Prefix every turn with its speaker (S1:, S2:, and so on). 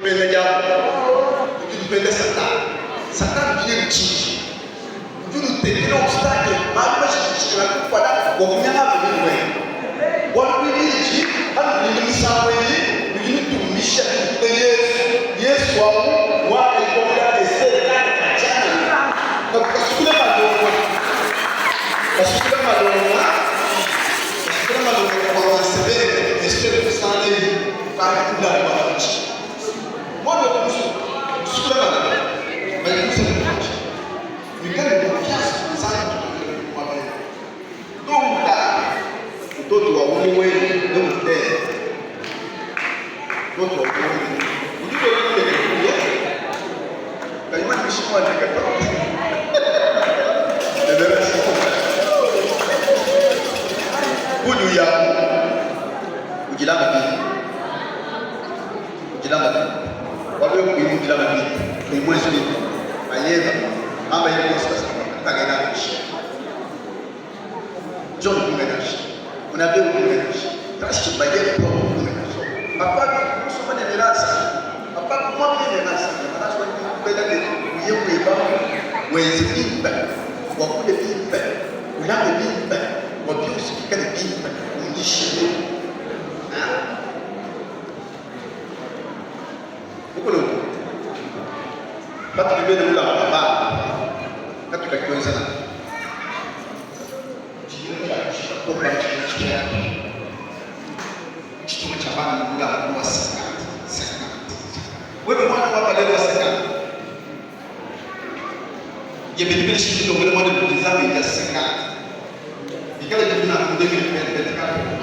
S1: Tupenda diabolo, tudi tupenda Satana. Satana udi ne tshiji, udi unutekela obstacle, malu mashilashilangane kumpala bua kunyanga avenir wenu. Bualu buibidi, panudi nuimba misambu eyi, nudi nutumbisha ne Yezu. Yezu au wakayikokola Estere kana ka tshianana kavua kasukula malonga, kasukula malonga, kasukula malonga kavua kansebele Estere kusangana eyi. Mtoto wa wewe ndio mtende. Mtoto wa wewe. Mtoto wa wewe ndio Kayima mishimo andika. Kudu ya ujilamba bibi ujilamba bibi wabe kuyi ujilamba bibi kuyi mwezi bibi ayeba amba yeye bosi kagenda kushi John kumenashi unabe kumenashi trashi baye pro kumenashi papa kusoma ne mirasa papa kuma ne mirasa mirasa wani kubela ne uye kueba wenze bimpe wakule bimpe ulambe bimpe wabionso bikale bimpe undishile Mukulu patudi bena mulamba wa bana katuka kuenza na tshituma tshia bana mulamba wa 50 50 wewe mwana wa balelo wa 50 yebelibele shikilo ngele mwana nzambe ya 50 ikala jibina mu 2024.